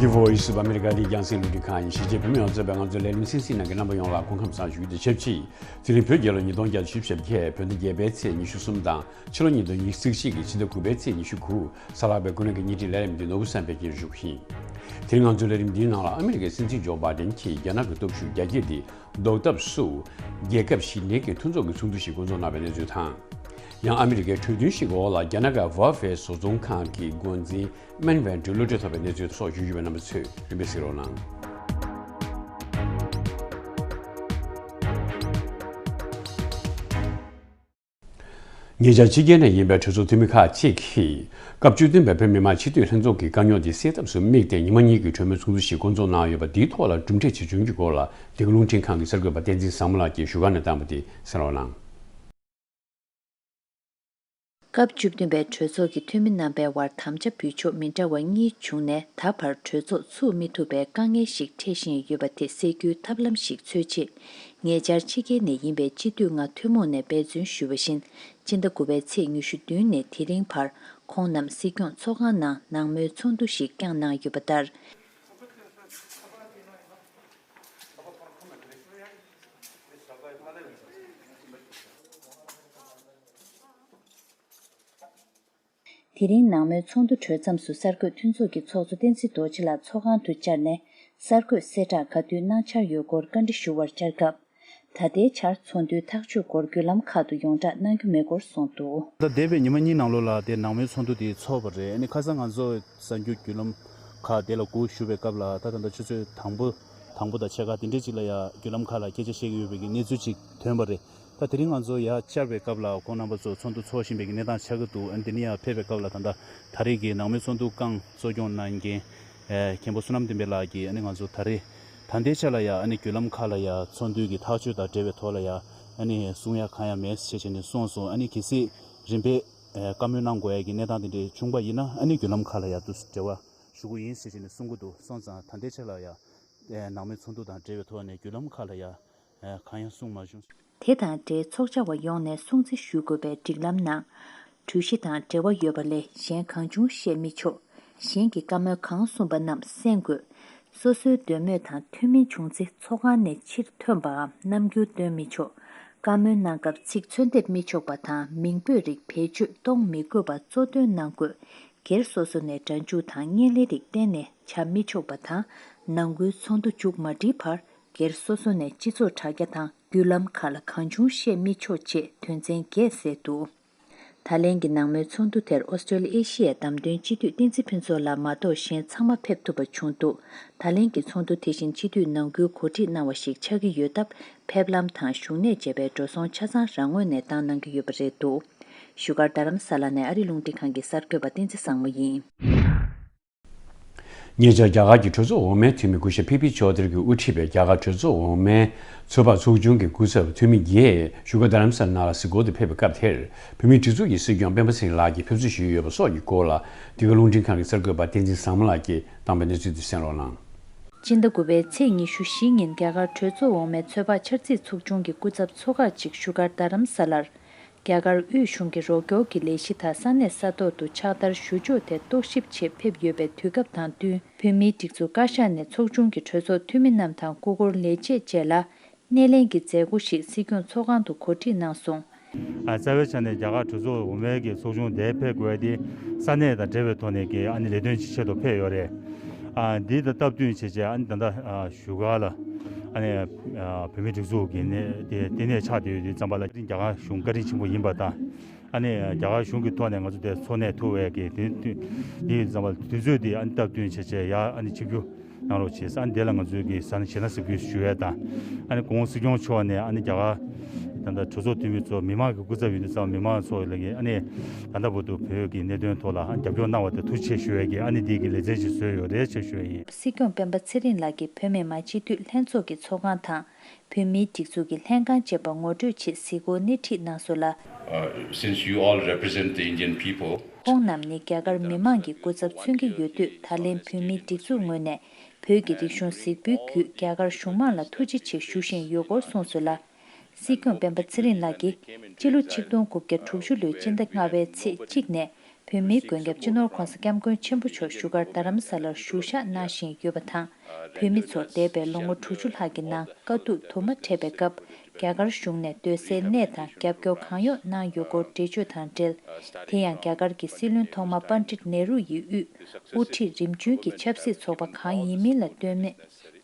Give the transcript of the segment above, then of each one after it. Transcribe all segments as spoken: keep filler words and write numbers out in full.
The Voice of America འདི་རྒྱང་སྲིང་རླུང་འཕྲིན་ཁང་ཡིན། གཞིས་བྱེས་བོད་མི་ཡོངས་རྫོགས་པའི་ང་ཚོའི་ལས་རིམ་གསན་གཟིགས་གནང་མཁན་རྣམ་པ་ཡོངས་ལ་སྐུ་ཁམས་བཟང་ཞུ་རྒྱུ་དང་ཆབས་ཅིག་དེ་རིང་བོད་རྒྱལ་ལོ་ཉིས་སྟོང་བརྒྱ་དང་བཞི་བཅུ་ཞེ་བརྒྱད། བོད་ཟླ་བརྒྱད་པའི་ཚེས་ཉི་ཤུ་གསུམ་དང་ཕྱི་ལོ་ཉིས་སྟོང་ཉི་ཤུ་རྩ་གཅིག་གི་ཕྱི་ཟླ་དགུ་པའི་ཚེས་ཉི་ཤུ་དགུ། གཟའ་ལྷག་པའི་དགུན་གནས་ཀྱི་ཉིན་རེའི་ལས་རིམ་འདི་ནོར་བུ་བསམ་འཕེལ་གྱིས་ཞུ་གི་ཡིན། དེ་རིང་ང་ཚོའི་ལས་རིམ་འདིའི་ནང་ལ་ཨ་མི་རི་ཀའི་སྲིད་འཛིན་ཇོ་བྷའི་ཌེན་གྱིས་རྒྱ་ནག་གི་སྟོབས་ཤུགས་རྒྱ་སྐྱེད་འདི་ཟློག་ཐབས་སུ་རྒྱལ་ཁབ་བཞི་ལྡན་གྱི་མཐུན་ཚོགས་ཀྱི་ཚོགས་འདུ་ཞིག་བསྐོང་ཚོགས་གནང་བའི་གནས་ཚུལ་དང་། ཡང་ཨ་མི་རི་ཀའི་གྲོས་མཐུན་ཞིག་གི་འོག་ལ་རྒྱ་ནག་གི་ཝ་ཧྥེ་བཟོ་ཚོང་ཁང་གི་འགོ་འཛིན་མན་ཝན་ཀྲི་གློད་གྲོལ་ཐོབ་པའི་གནས་ཚུལ་སོགས་ཞུ་རྒྱུ་བའི་རྣམ་པ་ཚོས་རིམ་པས་གཟིགས་རོགས་གནང་། ཉེ་ཆར་ཕྱི་རྒྱལ་ནས་ཡིན་པའི་གྲོས་ཚོགས་འཐུས་མི་ཁག་ཅིག་གིས་སྐབས་བཅུ་བདུན་པའི་བོད་མི་མང་སྤྱི་འཐུས་ལྷན་ཚོགས་ཀྱི་དཀའ་རྙོག་དེ་སེལ་ཐབས་སུ་དམིགས་ཏེ་ཉི་མ་གཉིས་ཀྱི་གྲོས་མོལ་ཚོགས་འདུ་ཞིག་བསྐོང་ཚོགས་གནང་ཡོད་པ་འདིའི་ཐོག་ལ་གྲུབ་འབྲས་ཇི་བྱུང་གི་སྐོར་ལ་འདི་ག་རླུང་འཕྲིན་ཁང་གི་གསར་འགོད་པ་བསྟན་འཛིན་བཟང་མོ་ལགས་ཀྱིས་བཞུགས་སྒར་ནས་བཏང་བ་དེ་གསན་རོགས་གནང་། སྐབས་བཅུ་བདུན་པའི་གྲོས་ཚོགས་ཀྱི་འཐུས་མི་རྣམ་པའི་དབར་དམ་བཅའ་འབུལ་ཕྱོགས་མི་འདྲ་བ་གཉིས་བྱུང་ནས། ད་བར་གྲོས་ཚོགས་ཚུགས་མི་ཐུབ་པའི་དཀའ་ངལ་ཞིག་འཕྲད་བཞིན་ཡོད་པ་དེ་སེལ་རྒྱུའི་ཐབས་ལམ་ཞིག་འཚོལ་ཆེད། ཉེ་ཆར་ཕྱི་རྒྱལ་ནས་ཡིན་པའི་སྤྱི་འཐུས་ལྔ་ཐུན་མོང་ནས་འབད་བརྩོན་ཞུས་པ་བཞིན། སྤྱི་ཟླ་དགུ་པའི་ཚེས་ཉི་ཤུ་བདུན་ནས་དེ་རིང་བར་ཁོང་རྣམས་སྲིད་སྐྱོང་ཚོགས་ཁང་ནང་ནང་མོལ་ཚོགས་འདུ་ཞིག་བསྐྱངས་གནང་ཡོད་པ་ལྟར། དེ་རིང་ནང་མོལ་ཚོགས་འདུ་གྲོལ་མཚམས་སུ་གསར་འགོད་མཐུན་ཚོགས་ཀྱི་ཚོགས་གཙོ་བསྟན་འཛིན་རྡོ་རྗེ་ལགས་ཚོགས་ཁང་དུ་བཅར་ནས། གསར་འགོད་གསལ་བསྒྲགས་ག་དུས་གནང་འཆར་ཡོད་སྐོར་བཀའ་འདྲི་ཞུ་བར་བཅར་སྐབས། ད་ལྟའི་ཆར་ཚོགས་འདུའི་ཐག་གཅོད་སྐོར་བརྒྱུད་ལམ་ཁག་ཏུ་ཡོངས་བསྒྲགས་གནང་རྒྱུ་མེད་སྐོར་གསུངས་འདུག། ད་འདས་པའི་ཉི་མ་གཉིས་ནང་ལོགས་ལ་དེ་ནང་མོལ་ཚོགས་འདུ་དེ་ཚོགས་པ་རེད། ཨ་ནི་ཁ་སང་ང་ཚོ་གསར་འགྱུར་བརྒྱུད་ལམ་ཁག་དེ་ལ་སྒུག་ཞུ་བའི་སྐབས་ལ། ད་ད་ལྟ་ཆུ་ཚོད་དང་པོ་དང་པོ་དང་ཕྱེད་ཀ་དེ་འདྲའི་ཅིག་ལ་ཡ་བརྒྱུད་ལམ་ཁག་ལ་སྐད་ཆ་བཤད་ཀྱི་ཡོད་པའི་གི་གནས་ཚུལ་ཅིག་ཐོན་པ་རེད། ད་དེ་རིང་ང་ཚོ་ཡར་བཅར་བའི་སྐབས་ལ་ཁོང་རྣམ་པ་ཚོ་ཚོགས་འདུ་ཚོགས་བཞིན་པའི་གི་གནས་སྟངས་ཆགས་ཀྱི་འདུག། ཨ་ནི་དེ་ནས་ཡར་ཕེབས་པའི་སྐབས་ལ་ད་ལྟ་ད་རེས་ཀྱི་ནང་མོལ་ཚོགས་འདུ་རྐང་གཙོ་སྐྱོང་གནང་མཁན་ཨེ་མཁན་པོ་བསོད་ནམས་བསྟན་འཕེལ་ལགས་ཀྱིས། ཨ་ནི་ང་ཚོ་ད་རེས་ད་ལྟའི་ཆ་ལ་ཡ་ཨ་ནི་བརྒྱུད་ལམ་ཁག་ལ་ཡ་ཚོགས་འདུའི་གི་ཐག་གཅོད་དང་འབྲེལ་བའི་ཐོག་ལ་ཡ་ཨ་ནི་གསུང་ཡ་གང་ཡང་མེད་ཟེར་བྱས་ནས་གསུངས་སོང་། ཨ་ནི་གལ་སྲིད་རིམ་པས་ཨེ་བཀའ་མོལ་གནང་དགོས་ཡ་གི་གནས་སྟངས་དེ་འདྲ་བྱུང་པ་ཡིན་ན། ཨ་ནི་བརྒྱུད་ལམ་ཁག་ལ་ཡ་དུ་འབྲེལ་བ་ཞུ་གི་ཡིན་ཟེར་བྱས་ནས་གསུང་གི་འདུག། སོང་ཙང་ད་ལྟའི་ཆ་ལ་ཡ་ཨེ་ནང་མོལ་ཚོགས་འདུ་དང་འབྲེལ་བའི་ཐོག་ནས་བརྒྱུད་ལམ་ཁག་ལ་ཡ་ཨེ་གང་ཡང་གསུངས་མ་བྱུང་། དེ་དང་འབྲེལ་ཚོགས་བཅར་བ་ཡོངས་ནས་སྲུང་བརྩི་ཞུ་དགོས་པའི་སྒྲིག་ལམ་ནང་། གྲོས་གཞི་དང་འབྲེལ་བ་ཡོད་པ་ལས་གཞན་གང་བྱུང་བཤད་མི་ཆོག། གཞན་གྱི་བཀའ་མོལ་གང་གསུངས་པ་རྣམས་གསན་དགོས། སོ་སོའི་འདོད་མོས་དང་མཐུན་མིན་བྱུང་ཚེ་ཚོགས་ཁང་ནས་ཕྱིར་ཐོན་པའམ་རྣམ་འགྱུར་སྟོན་མི་ཆོག། བཀའ་མོལ་གནང་སྐབས་ཚིག་མཚོན་འདེབས་མི་ཆོག་པ་དང་མིང་འབོད་རིགས་བེད་སྤྱོད་གཏོང་མི་དགོས་པ་གཙོ་འདོན་གནང་དགོས། སྒེར་སོ་སོ་ནས་སྒྲ་འཇུག་དང་བརྙན་ལེན་རིགས་གཏན་ནས་བྱ་མི་ཆོག་པ་དང་། ནང་ཁུལ་ཚོགས་འདུ་མཇུག་མ་སྒྲིལ་བར་སྒེར་སོ་སོ་ནས་སྤྱི་ཚོགས་དྲ་རྒྱ་དང་བརྒྱུད་ལམ་ཁག་ལ་གང་བྱུང་བཤད་མི་ཆོག་ཅེས་དོན་ཚན་བརྒྱད་གསལ་འདུག། ད་ལན་གྱི་ནང་མོལ་ཚོགས་འདུ་དེར་ཨོ་སི་ཀྲོ་ལི་ཨེ་ཤི་ཡའི་བདམས་ཐོན་སྤྱི་འཐུས་བསྟན་འཛིན་ཕུན་ཚོགས་ལགས་མ་གཏོགས་གཞན་ཚང་མ་ཕེབས་ཐུབ་པ་བྱུང་འདུག། ད་ལན་གྱི་ཚོགས་འདུ་དེ་བཞིན་སྤྱི་འཐུས་ནང་ཁུལ་གོ་སྒྲིག་གནང་བ་ཞིག་ཆགས་ཀྱི་ཡོད་སྟབས། ཕེབས་ལམ་དང་བཞུགས་གནས་བཅས་པའི་འགྲོ་སོང་ཆ་ཚང་རང་ངོས་ནས་བཏང་གནང་གི་ཡོད་པ་རེད་འདུག། བཞུགས་སྒར་རྡ་རམ་ས་ལ་ནས་ཨ་རི་རླུང་འཕྲིན་ཁང་གི་གསར་འགོད་པ་བསྟན་འཛིན་བཟང་མོ་ཡིན། ཉེ་ཆར་རྒྱ་གར་གྱི་གྲོས་ཚོགས་འོག་མའི་འཐུས་མི་སྐུ་ཞབས་ཕི་ཕི་ཆོ་དར་གྱིས་དབུ་ཁྲིད་པའི་རྒྱ་གར་གྲོས་ཚོགས་འོག་མའི་ཚོད་དཔག་ཚོགས་ཆུང་གི་སྐུ་ཚབ་འཐུས་མི་བརྒྱད་བཞུགས་སྒར་རྡ་རམ་ས་ལ་ནང་ལ་གཟིགས་སྐོར་དུ་ཕེབས་པའི་སྐབས་དེར། བོད་མིའི་སྒྲིག་འཛུགས་ཀྱི་སྲིད་སྐྱོང་སྤེན་པ་ཚེ་རིང་ལགས་ཀྱིས་ཕེབས་བསུ་ཞུས་ཡོད་པ་སོགས་ཀྱི་སྐོར་ལ། འདི་ག་རླུང་འཕྲིན་ཁང་གི་གསར་འགོད་པ་བསྟན་འཛིན་བཟང་མོ་ལགས་ཀྱིས་བཏང་པའི་གནས་ཚུལ་དེ་གསན་རོགས་གནང་། སྤྱི་ཟླ་དགུ་པའི་ཚེས་ཉི་ཤུ་བཞི་ཉིན་རྒྱ་གར་གྲོས་ཚོགས་འོག་མའི་ཚོད་དཔག་འཆར་རྩིས་ཚོགས་ཆུང་གི་སྐུ་ཚབ་ཚོགས་ཁག་ཅིག་བཞུགས་སྒར་རྡ་རམ་ས་ལར། རྒྱ་གར་དབུས་གཞུང་གི་རོགས་སྐྱོར་གྱི་ལས་གཞི་དག་ས་གནས་ས་ཐོག་ཏུ་ཕྱག་བསྟར་ཞུ་ཕྱོགས་ཐད་རྟོག་ཞིབ་ཆེད་ཕེབས་ཡོད་པའི་དུས་སྐབས་དང་བསྟུན། བོད་མིའི་སྒྲིག་འཛུགས་བཀའ་ཤག་ནས་ཚོགས་ཆུང་གི་གྲོས་ཚོགས་འཐུས་མི་རྣམས་དང་སྐུ་འཁོར་ལས་བྱེད་བཅས་ལ་སྣེ་ལེན་གྱི་མཛད་སྒོ་ཞིག་སྲིད་སྐྱོང་ཚོགས་ཁང་དུ་གོ་སྒྲིག་གནང་སོང་། ཨ། རྩ་བའི་ཆ་ནས་རྒྱ་གར་གྲོས་ཚོགས་འོག་མའི་གི་ཚོགས་ཆུང་དེ་ཕེབས་དགོས་ཡ་དེ་ས་གནས་དང་འབྲེལ་བའི་ཐོག་ནས་ཀྱི་ཨ་ནི་ལས་དོན་ཅིག་ཆེད་དུ་ཕེབས་ཡོད་རེད། ཨ། འདི་དང་སྟབས་བསྟུན་བྱས་བྱས་ཨ་ནི་ད་ལྟ་ཨ་བཞུགས་སྒར་ལ་ཨ་ནི་ཨ་བོད་མིའི་སྒྲིག་འཛུགས་ཀྱི་གནས་དེ་ལྟེ་གནས་ཆགས་བསྡད་ཡོད་དུས་ཙམ་པ་ལ། རྒྱ་གར་གཞུང་བཀའ་དྲིན་ཆེན་པོ་ཡིན་པ་དང་། ཨ་ནི་རྒྱ་གར་གཞུང་གི་ཐོག་ནས་ང་ཚོ་དེ་འཚོ་གནས་ཐུབ་པའི་གི་དུས་དུས་དུས་ཙམ་པ་དུས་ཚོད་དེ་ཨ་ནི་སྟབས་བསྟུན་བྱས་བྱས་ཡར་ཨ་ནི་ཆིབས་བསྒྱུར་གནང་རོགས་བྱས། ཨ་ནི་དེ་ལ་ང་ཚོའི་གི་ས་གནས་ཞེ་ན་གཟིགས་འབུལ་ཞུ་ཡས་དང་། ཨ་ནི་གོང་སྲིད་སྐྱོང་མཆོག་ནས་ཨ་ནི་རྒྱ་གར་ད་ལྟ་གྲོས་ཚོགས་འཐུས་མི་ཚོ་མི་མང་གི་སྐུ་ཚབ་ཡིན་དུས་ཙམ། མི་མང་ཚོ་ལ་གི་ཨ་ནི་ད་ལྟ་བར་དུ་བོད་ཀྱི་གནད་དོན་ཐོག་ལ་ཨ་ནི་རྒྱབ་སྐྱོར་གནང་བ་དེ་ཐུགས་རྗེ་ཆེ་ཞུ་ཡས་ཀྱི་ཨ་ནི་འདི་གི་ལེ་ཚན་ཞིག་བཟོས་ཡོད་རེད་ཅེས་ཞུ་ཡས་ཡིན། སྲིད་སྐྱོང་སྤེན་པ་ཚེ་རིང་ལགས་ཀྱིས་བོད་མི་མང་སྤྱི་འཐུས་ལྷན་ཚོགས་ཀྱི་ཚོགས་ཁང་དང་། བོད་མིའི་སྒྲིག་འཛུགས་ཀྱི་ལྷན་ཁང་བཅས་པ་ངོ་སྤྲོད་ཆེད་གཟིགས་སྐོར་སྣེ་ཁྲིད་གནང་སོང་ལ། Uh, since you all represent the Indian people, ཁོང་རྣམས་ནི་རྒྱ་གར་མི་མང་གི་སྐུ་ཚབ་མཚོན་གྱི་ཡོད་དུས། ད་ལན་བོད་མིའི་སྒྲིག་འཛུགས་ངོས་ནས་བོད་ཀྱི་རིག་གཞུང་གཟིགས་འབུལ་བརྒྱུད་རྒྱ་གར་གཞུང་མང་ལ་ཐུགས་རྗེ་ཆེ་ཞུ་བཞིན་ཡོད་སྐོར་གསུངས་སོང་ལ། སྲིད་སྐྱོང་སྤེན་པ་ཚེ་རིང་ལགས་ཀྱིས་སྤྱི་ལོ་ཆིག་སྟོང་དགུ་བརྒྱ་དྲུག་ཅུ་ལོའི་སྤྱི་ཟླ་ལྔ་པའི་ཚེས་གཅིག་ནས་ བོད་མིའི་མགོན་སྐྱབས་སྤྱི་ནོར་༧གོང་ས་༧སྐྱབས་མགོན་ཆེན་པོ་མཆོག་བཞུགས་སྒར་རྡ་རམ་ས་ལར་བཞུགས་ཞག་གནང་བཞིན་ཡོད་པ་དང་། བོད་མི་ཚོ་འདས་པའི་ལོ་ངོ་དྲུག་ཅུ་ལྷག་གི་ནང་དཀའ་སྡུག་དུ་མ་འཕྲད་པའི་སྐབས། རྒྱ་གར་གཞུང་ནས་སྡོད་སའི་གནས་དང་རྒྱབ་སྐྱོར་གང་ཡོང་གནང་ཡོད་སྐོར་འགྲེལ་བརྗོད་དང་འབྲེལ། དེ་ཡང་རྒྱ་གར་གྱི་སྲིད་བློན་ཐོག་མ་པཎྜི་ཏ་ནེ་རུ་ཡི་དབུས། དབུ་ཁྲིད་རིམ་བྱོན་གྱི་ཆབ་སྲིད་ཚོགས་པ་གང་ཡིན་མིན་ལ་ལྟོས་མེད།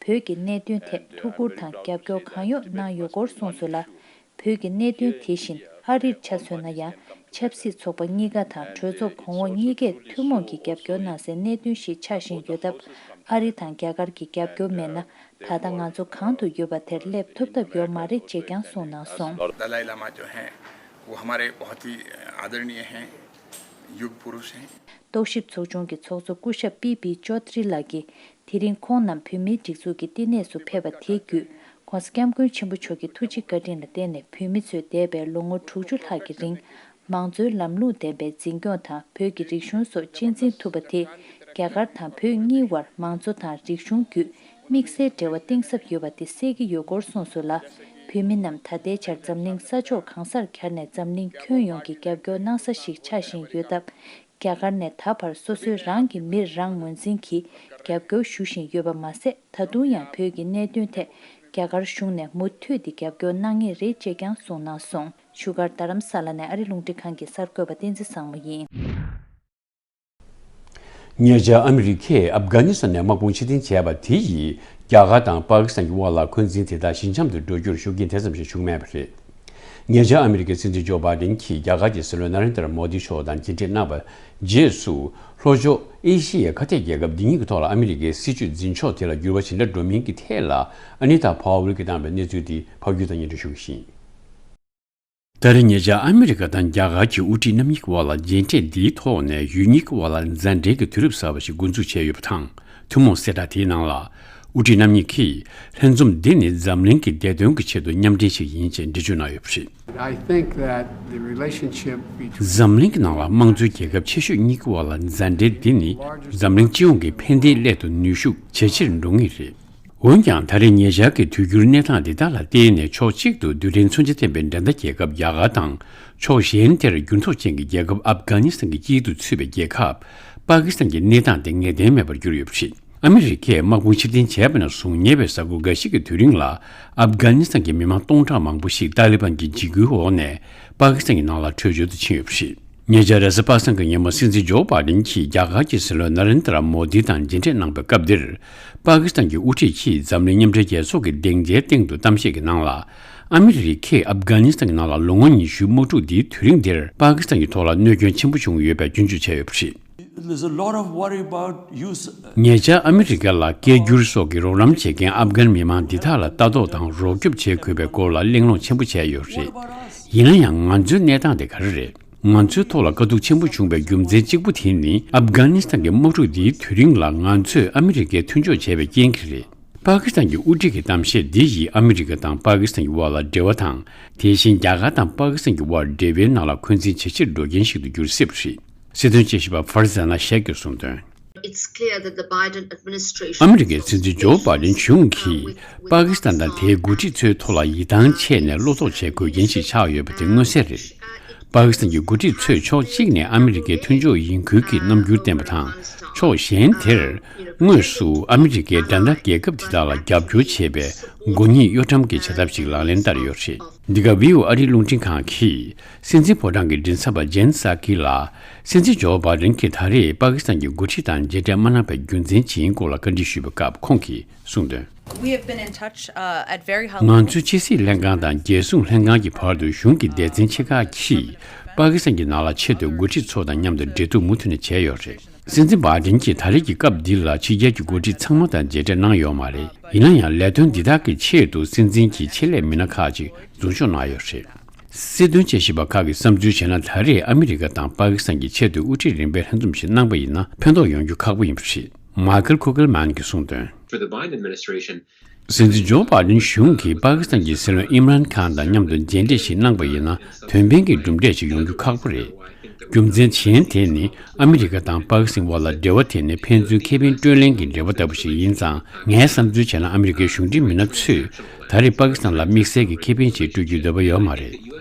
བོད་ཀྱི་གནད་དོན་ཐད་ཐུགས་ཁུར་དང་རྒྱབ་སྐྱོར་གང་ཡོང་གནང་ཡོད་སྐོར་གསུངས་སོང་ལ། བོད་ཀྱི་གནད་དོན་དེ་བཞིན་ཨ་རིར་ཆ་མཚོན་ན་ཡང་། ཆབ་སྲིད་ཚོགས་པ་གཉིས་ཀ་དང་གྲོས་ཚོགས་གོང་འོག་གཉིས་ཀས་ཐུན་མོང་གིས་རྒྱབ་སྐྱོར་གནང་སའི་གནད་དོན་ཞིག་ཆགས་བཞིན་ཡོད་སྟབས། ཨ་རི་དང་རྒྱ་གར་གྱི་རྒྱབ་སྐྱོར་མེད་ན། ད་ལྟ་ང་ཚོ་གང་དུ་ཡོད་པ་དེར་སླེབས་ཐུབ་ཐབས་ཡོད་མ་རེད་ཅེས་ཀྱང་གསུངས་གནང་སོང་། दलाई लामा जो हैं, वो हमारे बहुत ही आदरणीय हैं, युग पुरुष हैं। རྟོག་ཞིབ་ཚོགས་ཆུང་གི་ཚོགས་གཙོ་སྐུ་ཞབས་པི་པི་ཅོ་ཏྲི་ལགས་ཀྱིས། དེ་རིང་ཁོང་རྣམས་བོད་མིའི་སྒྲིག་འཛུགས་ཀྱི་བསྟི་གནས་སུ་ཕེབས་པ་དེའི་བརྒྱུད། ྋགོང་ས་ྋསྐྱབས་མགོན་ཆེན་པོ་མཆོག་གི་ཐུགས་རྗེ་བཀའ་དྲིན་ལ་བརྟེན་ནས། བོད་མི་ཚོས་འདས་པའི་ལོ་ངོ་དྲུག་ཅུ་ལྷག་གི་རིང་། མང་གཙོའི་ལམ་ལུགས་ལྡན་པའི་འཛིན་སྐྱོང་དང་། བོད་ཀྱི་རིག་གཞུང་སོགས་གཅེས་འཛིན་ཐུབ་པ་དེས། རྒྱ་གར་དང་བོད་གཉིས་བར་མང་གཙོ་དང་རིག་གཞུང་བརྒྱུད། དམིགས་བསལ་འབྲེལ་བ་གཏིང་ཟབ་ཡོད་པ་དེ་གསལ་གྱི་ཡོད་སྐོར་གསུངས་སོང་ལ། བོད་མི་རྣམས་ད་ལྟའི་ཆར་འཛམ་གླིང་ས་ཕྱོགས་གང་སར་གྱར་ནས། འཛམ་གླིང་ཁྱོན་ཡོངས་ཀྱི་རྒྱབ་སྐྱོར་གནང་ས་ཞིག་ཆགས་བཞིན་ཡོད་སྟབས། རྒྱ་གར་ནས་ད་བར་སོ་སོའི་རང་གི་མིར་རང་ངོས་འཛིན་གྱིས་རྒྱབ་སྐྱོར་ཞུ་བཞིན་ཡོད་པ་མ་ཟད། ད་དུང་ཡང་བོད་ཀྱི་གནད་དོན་ཐད་རྒྱ་གར་གཞུང་ནས་མུ་མཐུད་དེ་རྒྱབ་སྐྱོར་གནང་ངེས་རེད་ཅེས་ཀྱང་གསུངས་གནང་སོང་། བཞུགས་སྒར་རྡ་རམ་ས་ལ་ནས་ཨ་རི་རླུང་འཕྲིན་ཁང་གི་གསར་འགོད་པ་བསྟན་འཛིན་བཟང་མོ་ཡིན། ཉེ་ཆར་ཨ་མི་རི་ཀས་ཨབ་གྷ་ནི་སི་ཐན་ནས་དམག་དཔུང་ཕྱིར་འཐེན་བྱས་པ་དེ་ཡིས་རྒྱ་གར་དང་པ་ཀི་སི་ཐན་གྱི་དབར་ལ་འཁོན་འཛིན་དེ་དག་ཞི་འཇམ་དུ་འགྲོ་རྒྱུར་ཤུགས་རྐྱེན་དེ་ཙམ་ཞིག་བྱུང་མེད་པ་རེད། ཉེ་ཆར་ཨ་མི་རི་ཀའི་སྲིད་འཛིན་ཇོ་བྷའི་ཌེན་གྱིས་རྒྱ་གར་གྱི་སྲིད་བློན་ནཱ་རེན་དྲ་མོ་དི་མཆོག་དང་མཇལ་འཕྲད་གནང་བའི་རྗེས་སུ། ལྷོ་ཕྱོགས་ཨེ་ཤི་ཡའི་ཁ་གཏད་རྒྱལ་ཁབ་འདི་གཉིས་ཀྱི་ཐོག་ལ་ཨ་མི་རི་ཀའི་སྲིད་བྱུས་འཛིན་ཕྱོགས་དེ་ལ་འགྱུར་བ་ཇི་འདྲ་འགྲོ་མིན་གྱི་ཐད་ལ། ཨ་ནི་ཏཱ་ཕཱ་ཝེལ་གྱིས་བཏང་བའི་གནས་ཚུལ་དེ་ཕབ་སྒྱུར་དང་སྙན་སྒྲོན་ཞུ་གི་ཡིན། ད་རེས་ཉེ་ཆར་ཨ་མི་རི་ཀ་དང་རྒྱ་གར་གྱི་དབུ་ཁྲིད་རྣམ་གཉིས་ཀྱི་དབར་ལ་མཇལ་འཕྲད་འདིའི་ཐོག་ནས་ཡུལ་གཉིས་ཀྱི་དབར་ལ་མཛའ་འབྲེལ་གྱི་དུས་རབས་གསར་པ་ཞིག་འགོ་འཛུགས་བྱས་ཡོད་པ་དང་། ཐུན་མོང་གསལ་བསྒྲགས་དེའི་ནང་ལ། དབུ་ཁྲིད་རྣམ་གཉིས་ཀྱིས་ལྷན་འཛོམས་འདི་ནི་འཛམ་གླིང་གི་བདེ་དོན་གྱི་ཆེད་དུ་མཉམ་འབྲེལ་ཞིག་ཡིན་ཅེས་འགྲེལ་བརྗོད་གནང་ཡོད་པ་རེད། I think that the relationship between འཛམ་གླིང་གི་ནང་ལ་དམངས་གཙོའི་རྒྱལ་ཁབ་ཆེ་ཤོས་གཉིས་ཀྱི་དབར་ལ་མཛའ་འབྲེལ་འདི་ནི་འཛམ་གླིང་སྤྱི་ཡོངས་ཀྱི་ཕན་བདེའི་སླད་དུ་ནུས་ཤུགས་ཇེ་ཆེར་འགྲོ་ངེས་རེད། འོན་ཀྱང་། ད་རེས་ཉེ་ཆར་གྱི་དུས་འགྱུར་གནས་སྟངས་འདི་དག་ལ་བརྟེན་ནས། ཕྱོགས་གཅིག་ཏུ་རྡུལ་ཕྲན་མཚོན་ཆ་ལྡན་པའི་འགྲན་ཟླ་རྒྱལ་ཁབ་རྒྱ་གར་དང་། ཕྱོགས་གཞན་དེར་འགྱུར་ལྡོག་ཅན་གྱི་རྒྱལ་ཁབ་ཨབ་གྷ་ནི་སི་ཐན་གྱི་དཀྱིལ་དུ་ཚུད་པའི་རྒྱལ་ཁབ་པ་ཀི་སི་ཐན་གྱི་གནས་སྟངས་དེ་ངེས་གཏན་མེད་པར་གྱུར་ཡོད་པ་རེད། ཨ་མི་རི་ཀས་དམག་དཔུང་ཕྱིར་འཐེན་བྱས་པ་ནས་བཟུང་ཉེ་བའི་གཟའ་འཁོར་འགའ་ཞིག་གི་དུས་རིང་ལ། ཨབ་གྷ་ནི་སི་ཐན་གྱི་མི་མང་སྟོང་ཕྲག་མང་པོ་ཞིག་ཏཱ་ལི་བན་གྱི་འཇིགས་སྐུལ་འོག་ནས། པ་ཀི་སི་ཐན་གྱི་ནང་ལ་བྲོས་བྱོལ་དུ་ཕྱིན་ཡོད་པ་རེད། ཉེ་ཆར་རེས་གཟའ་པ་སངས་ཀྱི་ཉིན་མོ། སྲིད་འཛིན་ཇོ་བྷའི་ཌེན་གྱིས་རྒྱ་གར་གྱི་སྲིད་བློན་ནཱ་རེན་དྲ་མོ་དི་དང་མཇལ་འཕྲད་གནང་པའི་སྐབས་འདིར། པ་ཀི་སི་ཐན་གྱི་དབུ་ཁྲིད་ཀྱིས་འཛམ་གླིང་མཉམ་འབྲེལ་རྒྱལ་ཚོགས་ཀྱི་སྡིངས་ཆའི་སྟེང་དུ་གཏམ་བཤད་ཀྱི་ནང་ལ། ཨ་མི་རི་ཀས་ཨབ་གྷ་ནི་སི་ཐན་གྱི་ནང་ལ་ལོ་ངོ་ཉི་ཤུའི་དམག་འཁྲུག་འདིའི་དུས་རིང་འདིར། པ་ཀི་སི་ཐན་གྱི་ཐོག་ལ་གནོད་སྐྱོན་ཆེན་པོ་བྱུང་ཡོད་པའི་སྐྱོན་བརྗོད་བྱས་ཡོད་པ་རེད། There's a lot of worry about you. ཉེ་ཆར་ཨ་མི་རི་ཀ་ལ་སྐད་སྒྱུར་སོགས་ཀྱི་རོགས་རམ་བྱེད་མཁན་ཨབ་གྷན་མི་མང་འདི་དག་ལ་ལྟ་རྟོག་དང་རོགས་སྐྱོབ་བྱེད་དགོས་པའི་སྐོར་ལ་གླེང་སློང་ཆེན་པོ་བྱས་ཡོད་རེད། ཡིན་ན་ཡང་། ང་ཚོའི་གནས་སྟངས་དེ་ག་རེ་རེད། ང་ཚོའི་ཐོག་ལ་དཀའ་སྡུག་ཆེན་པོ་བྱུང་བའི་རྒྱུ་མཚན་གཅིག་པུ་དེ་ནི། ཨབ་གྷ་ནི་སི་ཐན་གྱི་དམག་འཁྲུག་འདིའི་དུས་རིང་ལ་ང་ཚོས་ཨ་མི་རི་ཀའི་མཐུན་ཕྱོགས་བྱས་པའི་རྐྱེན་གྱིས་རེད། པ་ཀི་སི་ཐན་གྱི་དབུ་ཁྲིད་ཀྱི་གཏམ་བཤད་འདི་ཡིས་ཨ་མི་རི་ཀ་དང་པ་ཀི་སི་ཐན་གྱི་དབར་ལ་འབྲེལ་བ་དང་། དེ་བཞིན་རྒྱ་གར་དང་པ་ཀི་སི་ཐན་གྱི་དབར་འབྲེལ་བའི་ནང་ལ་འཁོན་འཛིན་ཇེ་ཆེར་འགྲོ་རྐྱེན་ཞིག་ཏུ་འགྱུར་སྲིད་པ་རེད། སྲིད་དོན་དཔྱད་ཞིབ་པ་ཕར་ཛན་ན་ཤེག་གིས་གསུངས་དོན། It's clear that the Biden administration ཨ་མི་རི་ཀའི་སྲིད་འཛིན་ཇོ་བྷའི་ཌེན་གཞུང་གིས་པ་ཀི་སི་ཐན་དང་དེའི་འགོ་ཁྲིད་ཚོའི་ཐོག་ལ་ཡིད་ཐང་ཆད་ནས་བློ་དོགས་བྱེད་དགོས་རྐྱེན་ཞིག་ཆགས་ཡོད་པ་དེ་མངོན་གསལ་རེད། པ་ཀི་སི་ཐན་གྱི་འགོ་ཁྲིད་ཚོས་ཕྱོགས་གཅིག་ནས་ཨ་མི་རི་ཀའི་མཐུན་ཕྱོགས་ཡིན་ཁུལ་གྱི་རྣམ་འགྱུར་བསྟན་པ་དང་། ཕྱོགས་གཞན་དེར། དངོས་སུ་ཨ་མི་རི་ཀའི་འགྲན་ཟླ་རྒྱལ་ཁབ་དེ་དག་ལ་རྒྱབ་སྐྱོར་བྱེད་པའི་མགོ་བརྙན་གཡོ་ཁྲམ་གྱི་བྱ་ཐབས་ཤིག་ལག་ལེན་བསྟར་ཡོད་རེད། འདི་ག་བྷི་ཨོ་ཨེ་ཨ་རིའི་རླུང་འཕྲིན་ཁང་གིས། སྲིད་འཛིན་ཕོ་བྲང་གི་མགྲིན་ཚབ་པ་ཇེན་སཱ་ཀི་ལ། སྲིད་འཛིན་ཇོ་བྷའི་ཌེན་གྱིས་ད་རེས་པ་ཀི་སི་ཐན་གྱི་འགོ་ཁྲིད་དང་མཇལ་འཕྲད་མ་གནང་བའི་རྒྱུ་མཚན་ཇི་ཡིན་སྐོར་ལ་བཀའ་འདྲི་ཞུས་པའི་སྐབས་ཁོང་གིས་གསུངས་དོན། We have been in touch, uh, at very high ང་ཚོས་ཕྱི་སྲིད་ལྷན་ཁང་དང་རྒྱལ་སྲུང་ལྷན་ཁང་གི་བར་དུ་གཞུང་གི་སྡེ་ཚན་ཆེ་ཁག་གིས་པ་ཀི་སི་ཐན་གྱི་ནང་ལ་ཆེད་དུ་འགོ་ཁྲིད་ཚོ་དང་མཉམ་དུ་འབྲེལ་གཏུག་མུ་མཐུད་ནས་བྱས་ཡོད་རེད། སྲིད་འཛིན་བྷའི་ཌེན་གྱིས་ད་རེས་ཀྱི་སྐབས་འདི་ལ་ཕྱི་རྒྱལ་གྱི་འགོ་ཁྲིད་ཚང་མ་དང་མཇལ་འཕྲད་གནང་ཡོད་མ་རེད། ཡིན་ན་ཡང་ལས་དོན་འདི་དག་གི་ཆེད་དུ་སྲིད་འཛིན་གྱི་ཆེད་ལས་མི་སྣ་ཁག་ཅིག་འཛུལ་ཞུགས་གནང་ཡོད་རེད། སྲིད་དོན་དཔྱད་ཞིབ་པ་ཁག་གིས་བསམ་ཚུལ་བྱས་ན། ད་རེས་ཨ་མི་རི་ཀ་དང་པ་ཀི་སི་ཐན་གྱི་ཆེས་མཐོའི་དབུ་ཁྲིད་རིམ་པའི་ལྷན་འཛོམས་ཤིག་གནང་པ་ཡིན་ན་ཕན་ཐོགས་ཡོང་རྒྱུ་ཁག་པོ་ཡིན་པ་རེད། མཱ་ཁལ་ཁུ་གེལ་མན་གྱིས་གསུངས་དོན། For the Biden administration, སྲིད་འཛིན་ཇོ་བྷའི་ཌེན་གཞུང་གིས་པ་ཀི་སི་ཐན་གྱི་སྲིད་བློན་ཨིམ་རཱན་ཁཱན་དང་མཉམ་དུ་མཇལ་འཕྲད་ཞིག་གནང་པ་ཡིན་ན་དོན་ཕན་གྱི་གྲུབ་འབྲས་ཤིག་ཡོང་རྒྱུ་ཁག་པོ་རེད། རྒྱུ་མཚན་གཞན་དེ་ནི་ཨ་མི་རི་ཀ་དང་པ་ཀི་སི་ཐན་དབར་ལ་འབྲེལ་བ་དེ་ནི་ཕན་ཚུན་ཁེ་ཕན་སྤྲོད་ལེན་གྱི་འབྲེལ་བ་ལྟ་བུ་ཞིག་ཡིན་ཙང་། ངའི་བསམ་ཚུལ་བྱས་ན་ཨ་མི་རི་ཀའི་གཞུང་འབྲེལ་མི་སྣ་ཚོས་ད་རེས་པ་ཀི་སི་ཐན་ལ་དམིགས་བསལ་གྱི་ཁེ་ཕན་ཞིག་སྤྲོད་རྒྱུའི་འདོད་པ་ཡོད་མ་རེད།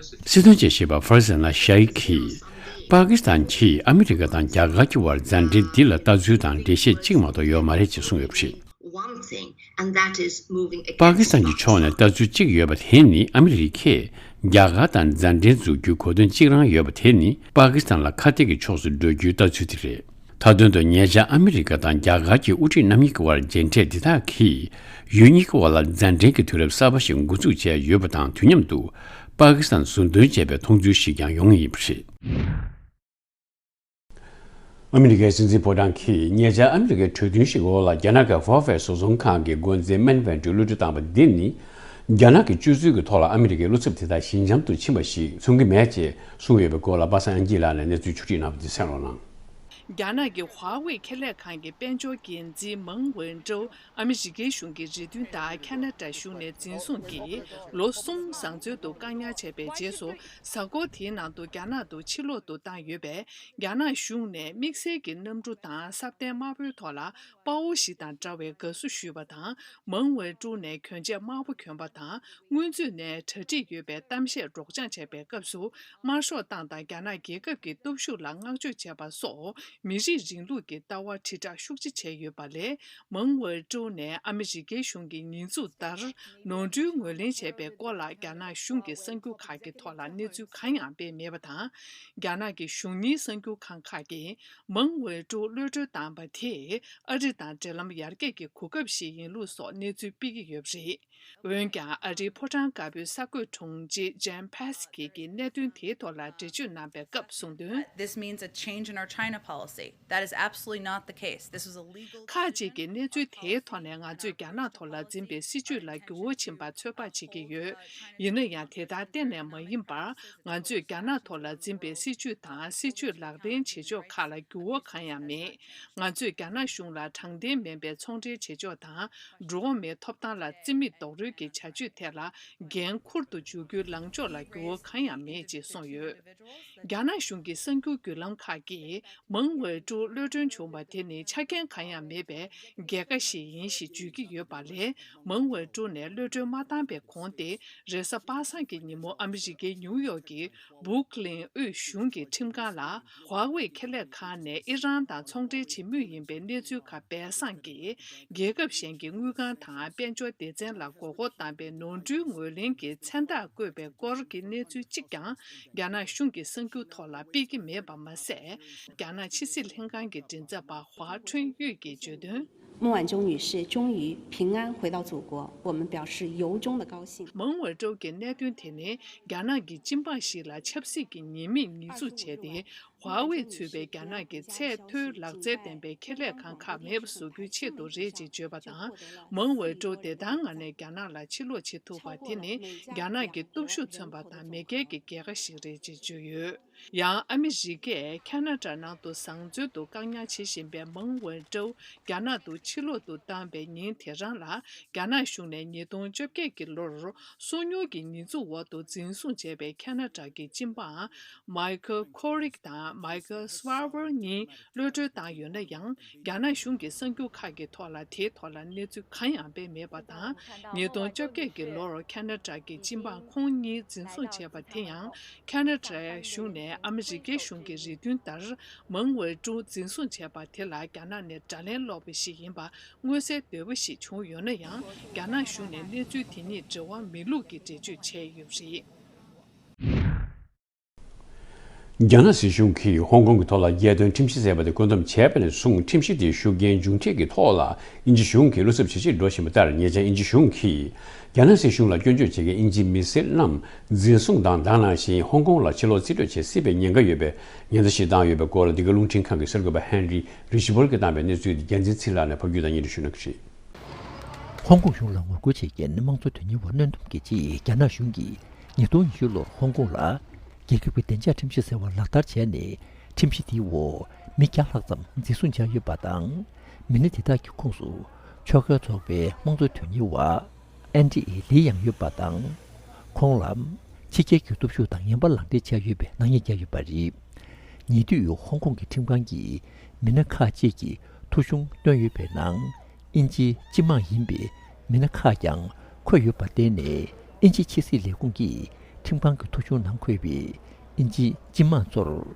སྲིད་དོན་དཔྱད་ཞིབ་པ་ཕར་ཛན་ན་ཤཱི་གིས། པ་ཀི་སི་ཐན་གྱིས་ཨ་མི་རི་ཀ་དང་རྒྱ་གར་གྱི་དབར་མཛའ་འབྲེལ་འདི་ལ་ལྟ་ཚུལ་དང་འགྲེལ་བཤད་གཅིག་མ་གཏོགས་ཡོད་མ་རེད་ཅེས་གསུངས་ཡོད་པ་རེད། one thing, and that is moving against པ་ཀི་སི་ཐན་གྱི་ཕྱོགས་ནས་ལྟ་ཚུལ་གཅིག་ཡོད་པ་དེ་ནི་ཨ་མི་རི་ཀས་རྒྱ་གར་དང་མཛའ་འབྲེལ་འཛུགས་རྒྱུའི་གོ་དོན་གཅིག་རང་ཡོད་པ་དེ་ནི་པ་ཀི་སི་ཐན་ལ་ཁ་གཏད་ཀྱི་ཕྱོགས་སུ་འགྲོ་རྒྱུའི་ལྟ་ཚུལ་དེ་རེད། མཐའ་དོན་དུ་ཉེ་ཆར་ཨ་མི་རི་ཀ་དང་རྒྱ་གར་གྱི་དབུ་ཁྲིད་རྣམ་གཉིས་ཀྱི་དབར་མཇལ་འཕྲད་འདི་དག་གིས་ཡུལ་གཉིས་ཀྱི་དབར་ལ་མཛའ་འབྲེལ་གྱི་དུས་རབས་གསར་པ་ཞིག་འགོ་འཛུགས་བྱས་ཡོད་པ་དང་། དུས་མཉམ་དུ་པ་ཀི་སི་ཐན་ཟུར་འདོན་བྱས་པའི་མཐོང་ཚུལ་ཞིག་ཀྱང་ཡོང་ངེས་ཡིན་པ་རེད། ཨ་མི་རི་ཀའི་སྲིད་འཛིན་ཕོ་བྲང་གིས་ཉེ་ཆར་ཨ་མི་རི་ཀའི་གྲོས་མཐུན་ཞིག་འོག་ལ་རྒྱ་ནག་གི་Huawei་བཟོ་ཚོང་ཁང་གི་འགོ་འཛིན་མན་ཝན་ཀྲུའུ་གློད་གྲོལ་བཏང་བ་འདི་ནི། རྒྱ་ནག་གི་སྤྱོད་ཚུལ་གྱི་ཐོག་ལ་ཨ་མི་རི་ཀའི་བློ་འཚབ་དེ་དག་ཞི་འཇམ་དུ་ཕྱིན་པ་ཞིག་མཚོན་གྱི་མེད་ཅེས་གསུངས་ཡོད་པའི་སྐོར་ལ་པ་སངས་དབྱངས་སྐྱིད་ལགས་ནས་གནས་ཚུལ་ཕྱོགས་སྒྲིག་གནང་བ་འདི་གསན་རོགས་གནང་། རྒྱ་ནག་གི་Huawei་ཁེ་ལས་ཁང་གི་དཔལ་འབྱོར་འགན་འཛིན་མང་ཝེན་ཀྲོའུ་ཨ་མི་རི་ཀའི་གཞུང་གི་རེ་འདུན་ལྟར་ཁ་ན་ཌ་གཞུང་ནས་འཛིན་བཟུང་གིས་ལོ་གསུམ་བཟང་འཛོལ་དུ་བཀག་ཉར་བྱས་པའི་རྗེས་སུ། གཟའ་འཁོར་དེའི་ནང་དུ་རྒྱ་ནག་ཏུ་ཕྱིར་ལོག་ཏུ་བཏང་ཡོད་པས། རྒྱ་ནག་གཞུང་ནས་དམིགས་བསལ་གྱི་གནམ་གྲུ་དང་ས་གདན་དམར་པོའི་ཐོག་ལ་དཔའ་བོ་ཞིག་དང་འདྲ་བའི་དགའ་བསུ་ཞུས་པ་དང་། མང་ཝེ་ཀྲུའུ་ནས་གྱོན་ཆས་དམར་པོ་གྱོན་པ་དང་། སྔོན་ཚུད་ནས་གྲ་སྒྲིག་ཡོད་པའི་གཏམ་བཤད་སྒྲོག་སྦྱང་བྱས་པའི་སྐབས་སུ། དམར་ཤོག་ཏང་དང་རྒྱ་ནག་རྒྱལ་ཁབ་ཀྱི་སྟོབས་ཤུགས་ལ་བསྔགས་བརྗོད་བྱས་པ་སོགས། མི་རིགས་རིང་ལུགས་ཀྱི་ལྟ་བ་དྲིལ་བསྒྲགས་ཤུགས་ཆེ་བྱས་ཡོད་པ་ལས། མང་ཝེ་ཀྲུའུ་ནས་ཨ་མི་རི་ཀའི་གཞུང་གི་ཉེས་འཛུགས་ལྟར། ནོར་འཁྲུལ་ངོས་ལེན་བྱས་པའི་སྐོར་ལ་རྒྱ་ནག་གཞུང་གི་གསར་འགྱུར་ཁག་གི་ཐོག་ལ་གནས་ཚུལ་གང་ཡང་སྤེལ་མེད་པ་དང་། རྒྱ་ནག་གི་གཞུང་གཉེར་གསར་འགྱུར་ཁང་ཁག་གིས་མང་ཝེ་ཀྲུའུ་གློད་གྲོལ་བཏང་པ་དེས་ཨ་རི་དང་འབྲེལ་ལམ་ཡར་རྒྱས་ཀྱི་གོ་སྐབས་ཤིག་ཡིན་ལུགས་སོགས་གནས་ཚུལ་སྤེལ་གྱི་ཡོད་པ་རེད། འོན་ཀྱང་ཨ་རིའི་ཕོ་བྲང་དཀར་པོའི་གསར་འགོད་དྲུང་ཆེ་Jen Psaki་གིས་གནད་དོན་དེའི་ཐོག་ལ་འགྲེལ་བརྗོད་གནང་པའི་སྐབས་གསུངས་དོན། This means a change in our China policy. That is absolutely not the case. This was a legal ཁག་ཅིག་གིས་གནས་ཚུལ་དེའི་ཐོག་ནས་ང་ཚོས་རྒྱ་ནག་ཐོག་ལ་འཛིན་པའི་སྲིད་བྱུས་ལ་འགྱུར་བ་ཕྱིན་པར་ཚོད་དཔག་བྱེད་ཀྱི་ཡོད། ཡིན་ན་ཡང་དེ་ལྟར་གཏན་ནས་མ་ཡིན་པར། ང་ཚོས་རྒྱ་ནག་ཐོག་ལ་འཛིན་པའི་སྲིད་བྱུས་དང་སྲིད་བྱུས་ལག་ལེན་བྱེད་ཕྱོགས་ཁག་ལ་འགྱུར་བ་གང་ཡང་མེད། ང་ཚོས་རྒྱ་ནག་གཞུང་ལ་དྲང་བདེན་མིན་པའི་ཚོང་འབྲེལ་བྱེད་ཕྱོགས་དང་། འགྲོ་བ་མིའི་ཐོབ་ཐང་ལ་བརྩི་མེད་རྡོག་རོལ་གྱི་བྱ་སྤྱོད་ཐད་ལ་འགན་འཁུར་དུ་འཇུག་རྒྱུའི་ལངས་ཕྱོགས་ལ་འགྱུར་བ་གང་ཡང་མེད་ཅེས་གསུངས་ཡོད། རྒྱ་ནག་གཞུང་གི་གསར་འགྱུར་བརྒྱུད་ལམ་ཁག་གིས་མང་ཝེ་ཀྲུའུ་གློད་གྲོལ་བྱུང་བ་དེ་ནི་ཆ་རྐྱེན་གང་ཡང་མེད་པའི་རྒྱལ་ཁ་ཞིག་ཡིན་ཞེས་བརྗོད་ཀྱི་ཡོད་པ་ལས། མང་ཝེ་ཀྲུའུ་ནས་གློད་གྲོལ་མ་བཏང་པའི་གོང་དེ། རེས་གཟའ་པ་སངས་ཀྱི་ཉིན་མོ་ཨ་མི་རི་ཀའི་ནིའུ་ཡོག་གི་བུག་ལིན་དབུས་གཞུང་གི་ཁྲིམས་ཁང་ལ། ཧྭ་ཝེ་ཁེ་ལས་ཁང་ནས་ཨི་རན་དང་ཚོང་འབྲེལ་བྱེད་མུས་ཡིན་པའི་གནས་ཚུལ་ཁག་སྤེལ་གསང་གིས། རྒྱལ་ཁབ་གཞན་གྱི་དངུལ་ཁང་དང་དཔལ་འབྱོར་སྡེ་ཚན་ལ་མགོ་སྐོར་བཏང་པའི་ནོར་འཁྲུལ་ངོས་ལེན་གྱི་མཚན་རྟགས་བཀོད་པའི་སྐོར་གྱི་གནས་ཚུལ་གཅིག་ཀྱང་རྒྱ་ནག་གཞུང་གི་གསར་འགྱུར་ཐོག་ལ་སྤེལ་གྱི་མེད་པ་མ་ཟད། རྒྱ་ནག་ཕྱི་སྲིད་ལྷན་ཁང་གི་མགྲིན་ཚབ་པ་ཧྭ་ཁྲུན་ཡུས་ཀྱིས་བརྗོད་དོན། 孟晚舟女士终于平安回到祖国，我们表示由衷的高兴。 མང་ཝེ་ཀྲོའུ་གི་གནད་དོན་དེ་ནི་རྒྱ་ནག་གི་སྤྱི་འབངས་ཤིག་ལ་ཆབ་སྲིད་ཀྱི་ཉེས་མིང་ཉེས་འཛུགས་བྱས་ཏེ། ཧྭ་ཝེ་ཚུད་པའི་རྒྱ་ནག་གི་ཚད་མཐོའི་ལག་རྩལ་ལྡན་པའི་ཁེ་ལས་ཁང་ཁག་མེད་པ་བཟོ་རྒྱུའི་ཆེད་དུ་རེད་ཅེས་བརྗོད་པ་དང་། མང་ཝེ་ཀྲོའུ་བདེ་ཐང་ངང་ནས་རྒྱ་ནག་ལ་ཕྱིར་ལོག་བྱེད་ཐུབ་པ་དེ་ནི་རྒྱ་ནག་གི་སྟོབས་ཤུགས་མཚོན་པ་དང་མེས་རྒྱལ་གྱི་རྒྱལ་ཁ་ཞིག་རེད་ཅེས་བརྗོད་ཡོད། ཡང་ཨ་མི་རི་ཀས་ཁ་ན་ཌ་ནང་དུ་བཟང་འཛུལ་དུ་བཀག་ཉར་བྱེད་བཞིན་པའི་མང་ཝེ་ཀྲོའུ་རྒྱ་ནག་ཏུ་ཕྱིར་ལོག་ཏུ་བཏང་པའི་ཉིན་དེ་རང་ལ། རྒྱ་ནག་གཞུང་ནས་ཉིས་སྟོང་བཅོ་བརྒྱད་ཀྱི་ལོར་སོ་ཉུལ་གྱི་ཉེས་འཛུགས་འོག་ཏུ་འཛིན་བཟུང་བྱས་པའི་ཁ་ན་ཌ་གི་སྤྱི་འབངས་མའི་ཁལ་ཁོ་རིག་དང་མའི་ཁལ་སི་ཝར་ཝར་གཉིས་གློད་གྲོལ་བཏང་ཡོད་ན་ཡང་། རྒྱ་ནག་གཞུང་གི་གསར་འགྱུར་ཁག་གི་ཐོག་ལ་དེའི་ཐོག་ལ་གནས་ཚུལ་གང་ཡང་སྤེལ་མེད་པ་དང་། ཉིས་སྟོང་བཅོ་བརྒྱད་ཀྱི་ལོར་ཁ་ན་ཌ་གི་སྤྱི་འབངས་ཁོང་གཉིས་འཛིན་བཟུང་བྱས་པ་དེ་ཡང་། ཁ་ན་ཌའི་གཞུང་ནས་ཨ་མི་རི་ཀའི་གཞུང་གི་རེ་འདུན་ལྟར། མང་ཝེ་ཀྲོའུ་འཛིན་བཟུང་བྱས་པ་དེ་ལ་རྒྱ་ནག་ནས་དགྲ་ལན་སློག་པ་ཞིག་ཡིན་པ་མངོན་གསལ་དོད་པོ་ཞིག་བྱུང་ཡོད་ན་ཡང་། རྒྱ་ནག་གཞུང་ནས་གནས་ཚུལ་དེ་ཉིད་འབྲེལ་བ་མེད་ལུགས་ཀྱི་འགྲེལ་བརྗོད་བྱས་ཡོད་པ་རེད། རྒྱ་ནག་སྲིད་གཞུང་གིས་ཧོང་ཀོང་གི་ཐོག་ལ་རྒྱལ་དོན་ཁྲིམས་གཞི་ཟེར་བ་དེ་བཀོད་འདོམས་བྱས་པ་ནས་བཟུང་། ཁྲིམས་གཞི་དེའི་ཤུགས་རྐྱེན་མཇུག་འབྲས་ཀྱི་ཐོག་ལ་དབྱིན་ཇི་གཞུང་གིས་བློ་འཚབ་ཇེ་ཆེར་འགྲོ་བཞིན་པ་ལྟར། ཉེ་ཆར་དབྱིན་ཇི་གཞུང་གིས་རྒྱ་ནག་སྲིད་གཞུང་ལ་སྐྱོན་བརྗོད་བྱེད་མཁན་དབྱིན་ཇིའི་མི་སེར་རྣམས་འཛིན་བཟུང་དང་། དེ་ནང་བཞིན་ཧོང་ཀོང་ལ་ཕྱིར་ལོག་རྩིས་སྤྲོད་བྱེད་སྲིད་པའི་ཉེན་ཁ་ཡོད་པའི་ཉེན་བརྡ་ཞིག་བཏང་ཡོད་པའི་སྐོར་ལ། འདི་ག་རླུང་འཕྲིན་ཁང་གི་གསར་འགོད་པ་ཧན་རི་རི་ཤི་བོར་གྱིས་བཏང་པའི་གནས་ཚུལ་དེ་རྒྱལ་མཚན་ཚེ་ལགས་ནས་ཕབ་སྒྱུར་དང་སྙན་སྒྲོན་ཞུ་གནང་གི་རེད། ཧོང་ཀོང་གཞུང་ལ་ངོ་རྒོལ་བྱེད་མཁན་དམངས་གཙོ་དོན་གཉེར་བ་སྣོན་ཐུམ་གྱིས། རྒྱ་ནག་གཞུང་གིས་ཉིས་སྟོང་ཉི་ཤུ་ལོར་ཧོང་ཀོང་ལ་རྒྱལ་ཁབ་ཀྱི་བདེ་འཇགས་ཁྲིམས་གཞི་ཟེར་བ་ལག་བསྟར་བྱས་ནས། ཁྲིམས་གཞི་དེའི་འོག་མི་བརྒྱ་ལྷག་ཙམ་འཛིན་བཟུང་བྱས་ཡོད་པ་དང་། མི་སྣ་དེ་དག་གི་ཁོངས་སུ་ཕྱོགས་འགལ་ཚོགས་པའི་དམངས་གཙོ་དོན་གཉེར་བ་ཨན་ཏི་ཨི་ལི་ཡང་ཡོད་པ་དང་། ཁོང་ལ་ཕྱི་རྒྱལ་གྱི་སྟོབས་ཤུགས་དང་ངན་པ་ལག་འབྲེལ་བྱས་ཡོད་པའི་ནག་ཉེས་བཀལ་ཡོད་པ་རེད། ཉེ་དུས་ཧོང་ཀོང་གི་ཁྲིམས་ཁང་གིས་མི་སྣ་ཁག་ཅིག་གི་ཐོ་གཞུང་བཏོན་ཡོད་པའི་ནང་། དབྱིན་ཇིའི་སྤྱི་དམངས་ཡིན་པའི་མི་སྣ་ཁག་ཀྱང་འཁོད་ཡོད་པར་བརྟེན་ནས། དབྱིན་ཇིའི་ཕྱི་སྲིད་ལས་ཁུངས་ཀྱིས་ཁྲིམས་ཁང་གི་ཐོ་གཞུང་ནང་འཁོད་པའི་དབྱིན་ཇིའི་སྤྱི་དམངས་ཚོར་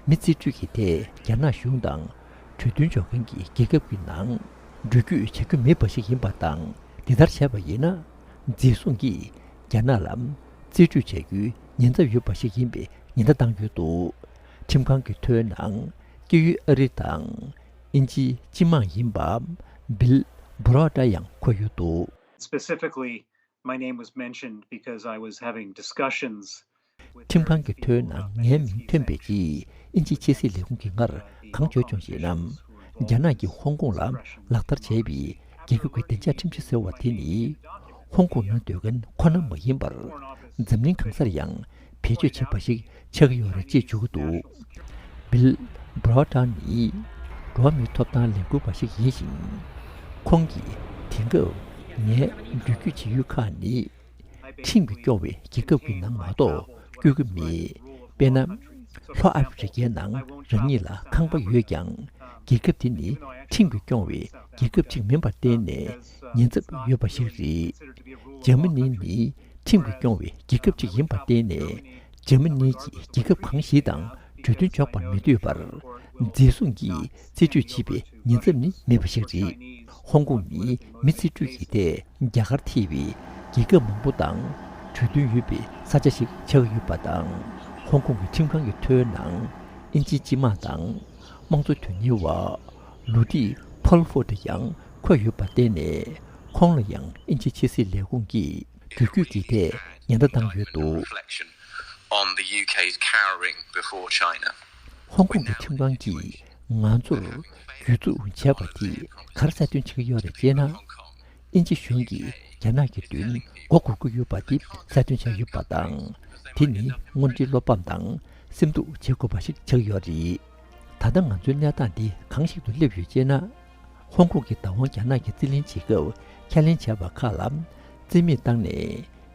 མི་རྩིས་སྤྲོད་ཀྱི་ཐད་རྒྱ་ནག་གཞུང་དང་གྲོས་མཐུན་འཇོག་མཁན་གྱི་རྒྱལ་ཁབ་ཀྱི་ནང་འགྲུལ་སྐྱོད་བྱ་རྒྱུ་མེད་པ་ཞིག་ཡིན་པ་དང་། འདི་ལྟར་བྱས་པ་ཡིན་ན། འཛིན་བཟུང་གིས་རྒྱ་ནག་ལ་རྩིས་སྤྲོད་བྱ་རྒྱུའི་ཉེན་ཚབས་ཡོད་པ་ཞིག་ཡིན་པའི་ཉེན་བརྡ་བཏང་ཡོད་འདུག་ཁྲིམས་ཁང་གི་ཐོའི་ནང་སྐྱེས་ཡུལ་ཨ་རི་དང་དབྱིན་ཇིའི་སྤྱི་དམངས་ཡིན་པ་བིལ་བྷུ་རོ་ཏྲ་ཡང་འཁོད་ཡོད་འདུག Specifically, my name was mentioned because I was having discussions with ཁྲིམས་ཁང་གི་ཐོའི་ནང་ངའི་མིང་ཐོན་པའི་རྗེས། དབྱིན་ཇིའི་ཕྱི་སྲིད་ལས་ཁུངས་ཀྱིས་སྔར་གང་བརྗོད་བྱུང་ཞེ་ན། རྒྱ་ནག་གིས་ཧོང་ཀོང་ལ་ལག་བསྟར་བྱས་པའི་རྒྱལ་ཁབ་ཀྱི་བདེ་འཇགས་ཁྲིམས་གཞི་ཟེར་བ་དེ་ནི། ཧོང་ཀོང་ནང་སྡོད་མཁན་ཁོ་ན་མ་ཡིན་པར། འཛམ་གླིང་གང་སར་ཡང་བེད་སྤྱོད་བྱེད་པ་ཞིག་ཆགས་ཀྱི་ཡོད་རེད་ཅེས་བརྗོད་ཀྱི་འདུག་བིལ་བྷུ་རོ་ཏྲ་ནི་འགྲོ་བ་མིའི་ཐོབ་ཐང་ལས་འགུལ་བ་ཞིག་ཡིན་ཞིང་། ཁོང་གིས་དེང་སྐབས་ངའི་འགྲུལ་སྐྱོད་བྱེད་ཡུལ་ཁག་ནི། ཁྲིམས་ཀྱིས་སྐྱོང་བའི་རྒྱལ་ཁབ་ཀྱི་ནང་མ་གཏོགས་བསྐྱོད་ཀྱི་མེད། དཔེར་ན། ལྷོ་ཨ་ཧྥེ་རི་ཁའི་ནང་རང་ཉིད་ལ་ཁང་པ་ཡོད་ཀྱང་། རྒྱལ་ཁབ་དེ་ནི་ཁྲིམས་ཀྱིས་སྐྱོང་བའི་རྒྱལ་ཁབ་ཅིག་མིན་པར་བརྟེན་ནས་ཉེན་ཚབས་ཡོད་པ་ཞིག་རེད། འཇར་མ་ནི་ནི་ཁྲིམས་ཀྱིས་སྐྱོང་བའི་རྒྱལ་ཁབ་ཅིག་ཡིན་པར་བརྟེན་ནས། འཇར་མ་ནི་གྱིས་རྒྱལ་ཁབ་གང་ཞིག་དང་གྲོས་མཐུན་འཇོག་པར་མི་འདོད་པར། འཛིན་བཟུང་གིས་རྩིས་སྤྲོད་བྱེད་པའི་ཉེན་ཚབས་ནི་མེད་པ་ཞིག་རེད། ཧོང་ཀོང་ནི་མི་རྩིས་སྤྲོད་ཀྱི་ཐད་རྒྱ་གར་ཐེ་བའི་རྒྱལ་ཁབ་མང་པོ་དང་གྲོས་མཐུན་ཡོད་པའི་ས་ཆ་ཞིག་ཆགས་ཡོད་པ་དང་། ཧོང་ཀོང་གི་ཁྲིམས་ཁང་གི་ཐོའི་ནང་དབྱིན་ཇིའི་སྤྱི་དམངས་དང་དམངས་གཙོ་དོན་གཉེར་བ་ལུ་ཏི་ཕོལ་ཧྥོར་ཡང་འཁོད་ཡོད་པར་བརྟེན་ནས། ཁོང་ལ་ཡང་དབྱིན་ཇིའི་ཕྱི་སྲིད་ལས་ཁུངས་ཀྱིས་འགྲུལ་སྐྱོད་ཀྱི་ཐད་ཉེན་བརྡ་བཏང་ཡོད་འདུག on the U K's cowering before China. ཧོང་ཀོང་གི་ཁྲིམས་ཁང་གིས་ང་ཚོར་གྱོད་འཛུགས་བྱས་པ་དེ་ག་རེ་གསལ་སྟོན་བྱེད་ཀྱི་ཡོད་རེད་ཅེ་ན། དབྱིན་ཇི་གཞུང་གིས་རྒྱ་ནག་གི་མདུན་མགོ་སྒུར་གྱི་ཡོད་པ་དེ་གསལ་སྟོན་བྱས་ཡོད་པ་དང་། དེ་ནི་དངོས་འབྲེལ་བློ་ཕམ་དང་སེམས་སྡུག་བྱེད་དགོས་པ་ཞིག་ཆགས་ཡོད་རེད། ད་ལྟ་ང་ཚོའི་གནས་སྟངས་འདི་གང་ཞིག་ཏུ་སླེབས་ཡོད་ཅེ་ན། ཧོང་ཀོང་གི་བདག་དབང་རྒྱ་ནག་གིས་རྩིས་ལེན་བྱེད་སྐབས་ཁས་ལེན་བྱས་པ་ཁག་ལ་རྩིས་མེད་བཏང་ནས།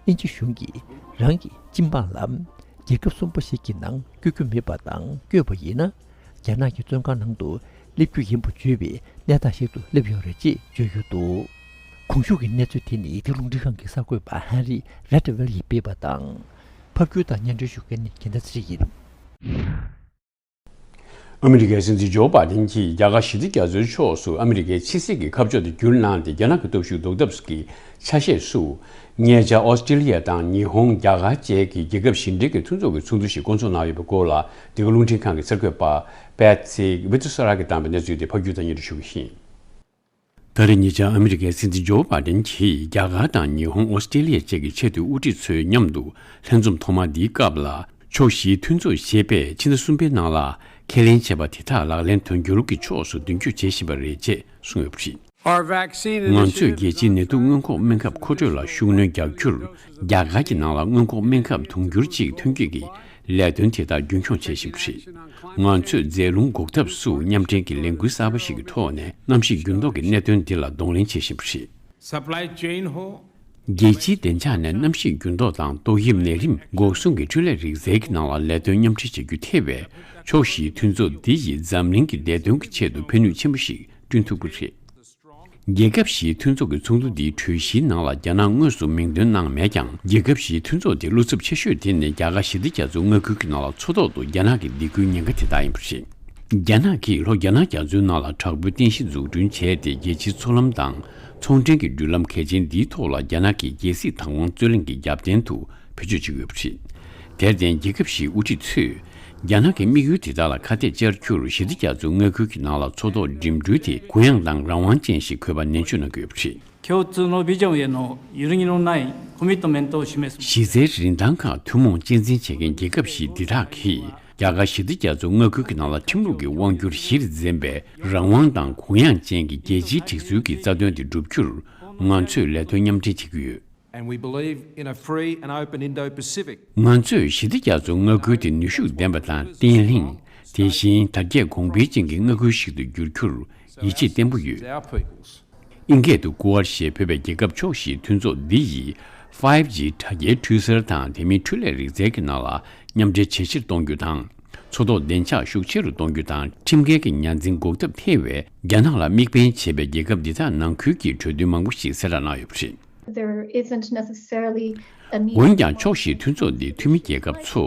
དབྱིན་ཇི་གཞུང་གིས་རང་གི་སྤྱི་འབངས་ལ་རྒྱལ་ཁབ་གསུམ་པ་ཞིག་གི་ནང་བསྐྱོད་རྒྱུ་མེད་པ་དང་། བསྐྱོད་པ་ཡིན་ན་རྒྱ་ནག་གི་བཙོན་ཁང་ནང་དུ་སླེབས་རྒྱུ་ཡིན་པ་བརྗོད་པའི་གནས་སྟངས་ཤིག་ཏུ་སླེབས་ཡོད་རེད་ཅེས་བརྗོད་ཡོད་འདུག་གོང་ཞུས་ཀྱི་གནས་ཚུལ་དེ་ནི་འདི་རླུང་འཕྲིན་ཁང་གི་གསར་འགོད་པ་ཧན་རི་རེད་ཝེལ་ཡིས་སྤེལ་བ་དང་། ཕབ་སྒྱུར་དང་སྙན་སྒྲོན་ཞུ་མཁན་ནི་རྒྱལ་མཚན་ཚེ་རིང་ཡིན། ཨ་མི་རི་ཀའི་སྲིད་འཛིན་ཇོ་བྷའི་ཌེན་གྱིས་རྒྱ་གར་ཞི་བདེ་རྒྱ་མཚོའི་ཕྱོགས་སུ་ཨ་མི་རི་ཀའི་ཕྱི་སྲིད་ཀྱི་ཁ་ཕྱོགས་དེ་བསྒྱུར་གནང་སྟེ། རྒྱ་ནག་གི་སྟོབས་ཤུགས་ཟློག་ཐབས་ཀྱི་ཆ་ཤས་སུ། ཉེ་ཆར་ཨོ་སི་ཀྲི་ལི་ཡ་དང་ཉི་ཧོང་། རྒྱ་གར་བཅས་ཀྱི་རྒྱལ་ཁབ་བཞི་འབྲེལ་གྱི་མཐུན་ཚོགས་ཀྱི་ཚོགས་འདུ་ཞིག་བསྐོང་ཚོགས་གནང་ཡོད་པའི་སྐོར་ལ། འདི་ག་རླུང་འཕྲིན་ཁང་གི་གསར་འགོད་པ་པེ་ཚི་ཝི་ཏུ་ས་ར་གིས་བཏང་བའི་གནས་ཚུལ་དེ་ཕབ་སྒྱུར་དང་སྙན་སྒྲོན་ཞུ་གི་ཡིན། ད་རེས་ཉེ་ཆར་ཨ་མི་རི་ཀའི་སྲིད་འཛིན་ཇོ་བྷའི་ཌེན་གྱིས་རྒྱ་གར་དང་ཉི་ཧོང་། ཨོ་སི་ཀྲི་ལི་ཡ་བཅས་ཀྱི་ཆེས་མཐོའི་དབུ་ཁྲིད་ཚོའི་མཉམ་དུ་ལྷན་འཛོམས་ཐོག་མ་འདིའི་སྐབས་ལ། ཕྱོགས་བཞིའི་མཐུན་ཚོགས་ཞེས་པས་ཕྱི་ཟླ་གསུམ་པའི་ནང་ལ་ཁས་ལེན་བྱས་པ་དེ་དག་ལག་ལེན་དོན་འཁྱོལ་གྱི་ཕྱོགས་སུ་མདུན་སྐྱོད་བྱེད་བཞིན་པ་རེད་ཅེས་གསུངས་ཡོད་པ་རེད། ང་ཚོས་རྒྱལ་སྤྱིའི་ནད་དུག་སྔོན་འགོག་སྨན་ཁབ་མཁོ་སྤྲོད་ལ་ཤུགས་སྣོན་རྒྱག་རྒྱུར། རྒྱ་གར་གྱི་ནང་ལ་སྔོན་འགོག་སྨན་ཁབ་དུང་ཕྱུར་གཅིག་ཐོན་སྐྱེད་ཀྱི་ལས་དོན་དེ་དག་རྒྱུན་འཁྱོངས་བྱེད་བཞིན་པ་རེད། ང་ཚོས་རྫས་ལུང་འགོག་ཐབས་སུ་མཉམ་འབྲེལ་གྱི་ལས་འགུལ་གསར་པ་ཞིག་གི་ཐོག་ནས་གནམ་གཤིས་འགྱུར་ལྡོག་གི་གནད་དོན་འདི་ལ་གདོང་ལེན་བྱེད་བཞིན་པ་རེད། Supply chain ho རྒྱལ་སྤྱིའི་བདེ་འཇགས་ནས་གནམ་གཤིས་འགྱུར་ལྡོག་དང་ཏོག་དབྱིབས་ནད་རིམས་འགོག་སྲུང་གི་འཕྲུལ་ལས་རིག་རྩལ་གྱི་ནང་ལ་ལས་དོན་མཉམ་འབྲེལ་བྱ་རྒྱུ་ཐེ་བའི་ཕྱོགས་བཞིའི་མཐུན་ཚོགས་འདི་ཡིས་འཛམ་གླིང་གི་བདེ་དོན་གྱི་ཆེད་དུ་ཕན་ནུས་ཆེན་པོ་ཞིག་བསྐྲུན་ཐུབ་ཀྱི་རེད། རྒྱལ་ཁབ་བཞིའི་མཐུན་ཚོགས་ཀྱི་ཚོགས་འདུ་འདིའི་གྲོས་གཞིའི་ནང་ལ་རྒྱ་ནག་དངོས་སུ་མིང་འདོན་གནང་མེད་ཀྱང་། རྒྱལ་ཁབ་བཞིའི་མཐུན་ཚོགས་དེ་བློ་འཚབ་ཆེ་ཤོས་དེ་ནི་རྒྱ་གར་ཞི་བདེ་རྒྱ་མཚོ་མངའ་ཁུལ་གྱི་ནང་ལ་མཚོ་ཐོག་ཏུ་རྒྱ་ནག་གི་སྡིགས་སྐུལ་ཉེན་ཁ་དེ་དག་ཡིན་པ་རེད། རྒྱ་ནག་གིས་ལྷོ་རྒྱ་ནག་རྒྱ་མཚོའི་ནང་ལ་དྲག་པོའི་རྟེན་གཞི་འཛུགས་སྐྲུན་བྱས་ཏེ། རྒྱལ་སྤྱིའི་མཚོ་ལམ་དང་ཚོང་འབྲེལ་གྱི་འགྲུལ་ལམ་གལ་ཆེན་འདིའི་ཐོག་ལ་རྒྱ་ནག་གི་རྒྱལ་སྲིད་བདག་དབང་རྩོད་གླེང་གི་རྒྱབ་རྟེན་དུ་བེད་སྤྱོད་བྱེད་ཀྱི་ཡོད་པ་རེད། དེར་བརྟེན་རྒྱལ་ཁབ་བཞིའི་དབུ་ཁྲིད་ཚོས་རྒྱ་ནག་གི་དམིགས་ཡུལ་དེ་དག་ལ་ཁ་གཏད་བཅར་རྒྱུར་ཞི་བདེ་རྒྱ་མཚོ་མངའ་ཁུལ་གྱི་ནང་ལ་མཚོ་ཐོག་འགྲིམ་འགྲུལ་དེ་གུ་ཡངས་དང་རང་དབང་ཅན་ཞིག་དགོས་པ་ནན་བརྗོད་གནང་གི་ཡོད་པ་རེད། 共通のビジョンへの揺るぎのないコミットメントを示す གཞི་རྩའི་རིན་ཐང་ཁག་ཐུན་མོང་གཅེས་འཛིན་བྱེད་མཁན་རྒྱལ་ཁབ་བཞི་འདི་དག་གིས་རྒྱ་གར་ཞི་བདེ་རྒྱ་མཚོ་མངའ་ཁུལ་གྱི་ནང་ལ་ཁྲིམས་ལུགས་ཀྱི་དབང་སྒྱུར་གཞིར་འཛིན་པའི་རང་དབང་དང་གུ་ཡངས་ཅན་གྱི་རྒྱལ་སྤྱིའི་སྒྲིག་འཛུགས་ཀྱི་རྩ་དོན་དེ་བསྒྲུབ་རྒྱུར་ང་ཚོས་ལས་དོན་མཉམ་འབྲེལ་བྱེད་ཀྱི་ཡོད། And we believe in a free and open Indo-Pacific. ང་ཚོས་ཞི་བདེ་རྒྱ་མཚོ་མངའ་ཁུལ་དེ་ནུས་ཤུགས་ལྡན་པ་དང་བརྟན་ལྷིང་། དེ་བཞིན་དར་རྒྱས་གོང་འཕེལ་ཅན་གྱི་མངའ་ཁུལ་ཞིག་ཏུ་བསྒྱུར་རྒྱུར་ཡིད་ཆེས་བརྟན་པོ་ཡོད། Our peoples. ཨིན་སྐད་དུ་Quad ཞེས་འབོད་པའི་རྒྱལ་ཁབ་ཕྱོགས་བཞིའི་མཐུན་ཚོགས་འདི་ཡིས་ཕའིབ་ཇི་དྲ་རྒྱའི་འཕྲུལ་གསར་དང་དེ་མིན་འཕྲུལ་ལས་རིག་རྩལ་གྱི་ནང་ལ་མཉམ་འབྲེལ་ཇེ་ཆེར་གཏོང་རྒྱུ་དང་། མཚོ་ཐོག་བདེ་འཇགས་ཤུགས་ཆེ་རུ་གཏོང་རྒྱུ་དང་། ཁྲིམས་འགལ་གྱི་ཉ་འཛིན་འགོག་ཐབས་ཐེ་བའི་རྒྱ་ནག་ལ་དམིགས་འབེན་བྱས་པའི་རྒྱལ་ཁབ་འདི་དག་ནང་ཁུལ་གྱི་གྲོས་མཐུན་མང་པོ་ཞིག་གསལ་བསྒྲགས་གནང་ཡོད་པ་རེད། There isn't necessarily a need. འོན་ཀྱང་ཕྱོགས་བཞིའི་མཐུན་ཚོགས་འདིའི་འཐུས་མི་རྒྱལ་ཁབ་ཚོ་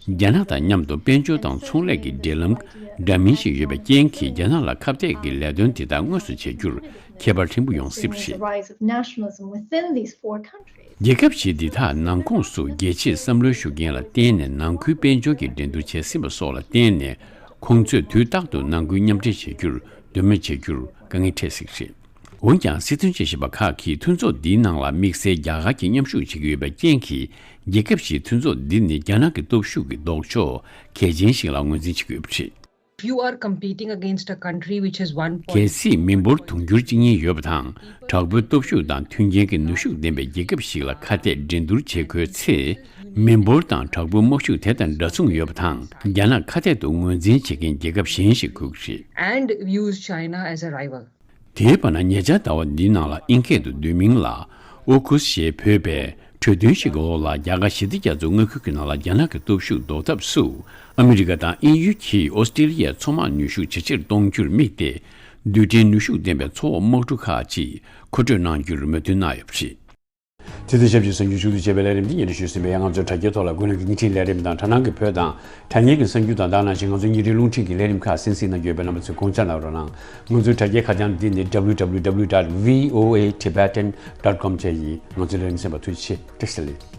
རྒྱ་ནག་དང་མཉམ་དུ་དཔལ་འབྱོར་དང་ཚོང་ལས་ཀྱི་འབྲེལ་ལམ་འདྲ་མིན་ཞིག་ཡོད་པའི་རྐྱེན་གྱིས་རྒྱ་ནག་ལ་ཁ་གཏད་ཀྱི་ལས་དོན་དེ་དག་དངོས་སུ་བྱེད་རྒྱུར་ཁྱད་པར་ཕྲན་བུ་ཡོང་སྲིད་པ་རེད། The rise of nationalism within these four countries. རྒྱལ་ཁབ་བཞི་འདི་དག་ནང་ཁོངས་སུ་རྒྱལ་སྤྱིའི་བསམ་བློའི་ཤུགས་རྐྱེན་ལ་བརྟེན་ནས་ནང་ཁུལ་དཔལ་འབྱོར་གྱི་འགྲན་བསྡུར་བྱེད་སྲིད་པ་སོགས་ལ་བརྟེན་ནས་ཁོང་ཚོས་དུས་རྟག་ཏུ་ནང་ཁུལ་མཉམ་འབྲེལ་བྱེད་རྒྱུར་འདོད་མོས་བྱེད་རྒྱུར་དཀའ་ངལ་འཕྲད་སྲིད་པ་རེད། འོན་ཀྱང་སྲིད་དོན་དཔྱད་ཞིབ་པ་ཁག་གིས་མཐུན་ཚོགས་འདིའི་ནང་ལ་དམིགས་བསལ་རྒྱ་གར་གྱིས་མཉམ་ཞུགས་བྱེད་ཀྱི་ཡོད་པའི་རྐྱེན་གྱིས་རྒྱལ་ཁབ་བཞིའི་མཐུན་ཚོགས་འདི་ནི་རྒྱ་ནག་གི་སྟོབས་ཤུགས་ཀྱི་ལྡོག་ཕྱོགས་གལ་ཆེན་ཞིག་ལ་ངོས་འཛིན་བྱེད་ཀྱི་ཡོད་པ་རེད། If you are competing against a country which is one point གལ་སྲིད་མི་འབོར་དུང་ཕྱུར་གཅིག་གཉིས་ཡོད་པ་དང་དྲག་པོའི་སྟོབས་ཤུགས་དང་མཐུན་རྐྱེན་གྱི་ནུས་ཤུགས་ལྡན་པའི་རྒྱལ་ཁབ་ཞིག་ལ་ཁ་གཏད་འགྲན་བསྡུར་བྱེད་དགོས་ཚེ། མི་འབོར་དང་དྲག་པོའི་དམག་ཤུགས་དེ་དང་འདྲ་མཚུངས་ཡོད་པ་དང་རྒྱ་ནག་ཁ་གཏད་དུ་ངོས་འཛིན་བྱེད་མཁན་རྒྱལ་ཁབ་གཞན་ཞིག་དགོས་ཀྱི་རེད། and use China as a rival. དེའི་བར་ན་ཉེ་ཆར་ཟླ་བ་འདིའི་ནང་ལ་ཨིན་སྐད་དུ་བསྡུས་མིང་ལ་ཨོ་ཁུ་སི་ཞེས་འབོད་པའི་གྲོས་མཐུན་ཞིག་གི་འོག་ལ་རྒྱ་གར་ཞི་བདེ་རྒྱ་མཚོའི་མངའ་ཁུལ་གྱི་ནང་ལ་རྒྱ་ནག་གི་སྟོབས་ཤུགས་ཟློག་ཐབས་སུ་ཨ་མི་རི་ཀ་དང་དབྱིན་ཡུལ་གྱིས་ཨོ་སི་ཀྲི་ལི་ཡའི་མཚོ་དམག་ནུས་ཤུགས་ཇེ་ཆེར་གཏོང་རྒྱུར་དམིགས་ཏེ། རྡུལ་ཕྲན་ནུས་ཤུགས་ལྡན་པའི་མཚོ་འོག་དམག་གྲུ་ཁག་ཅིག་མཁོ་སྤྲོད་གནང་རྒྱུར་མོས་མཐུན་གནང་ཡོད་པ་རེད། དེ་དང་ཆབས་ཅིག་གསར་འགྱུར་ཤུགས་ཆེ་བའི་ལས་རིམ་འདི་སྙན་སྒྲོན་ཞུས་ཟིན་པས། ང་ཚོའི་དྲ་རྒྱའི་ཐོག་ལ་དགོས་ངེས་ཀྱི་བརྙན་འཕྲིན་ལས་རིམ་དང་དྲ་སྣང་གི་བོད་དང་དྲ་བརྙན་གྱི་གསར་འགྱུར་དང་དེ་ནང་བཞིན་ང་ཚོའི་ཉིན་རེའི་རླུང་འཕྲིན་གྱི་ལས་རིམ་ཁག་གསན་གཟིགས་གནང་རྒྱུ་ཡོད་པས་རྣམ་པ་ཚོས་དགོངས་འཇགས་གནང་རོགས་གནང་། ང་ཚོའི་དྲ་རྒྱའི་ཁ་བྱང་འདི་ནི་www dot voatibetan dot com བཅས་ཡིན། ང་ཚོའི་ལས་རིམ་གསན་པར་ཐུགས་རྗེ་ཆེ། བཀྲ་ཤིས་བདེ་ལེགས།